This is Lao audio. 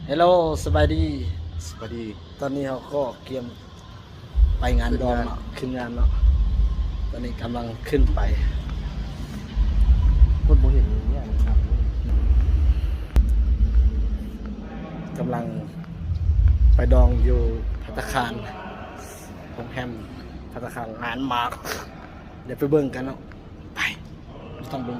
ເຮລໂລ ສະບາຍດີ ສະບາຍດີ. ຕອນນີ້ເຮົາກໍກຽມໄປງານດອງເນາະ ຂຶ້ນງານເນາະ. ຕອນນີ້ກຳລັງຂຶ້ນໄປ ຄົນບໍ່ເຫັນເນຍ ກຳລັງໄປດອງຢູ່ພັດຕາຄານ ໂຮງແຮມພັດຕາຄານ ງານມາກ. ດຽວໄປເບິ່ງກັນເນາະ ໄປ ຕ້ອງເບິ່ງ.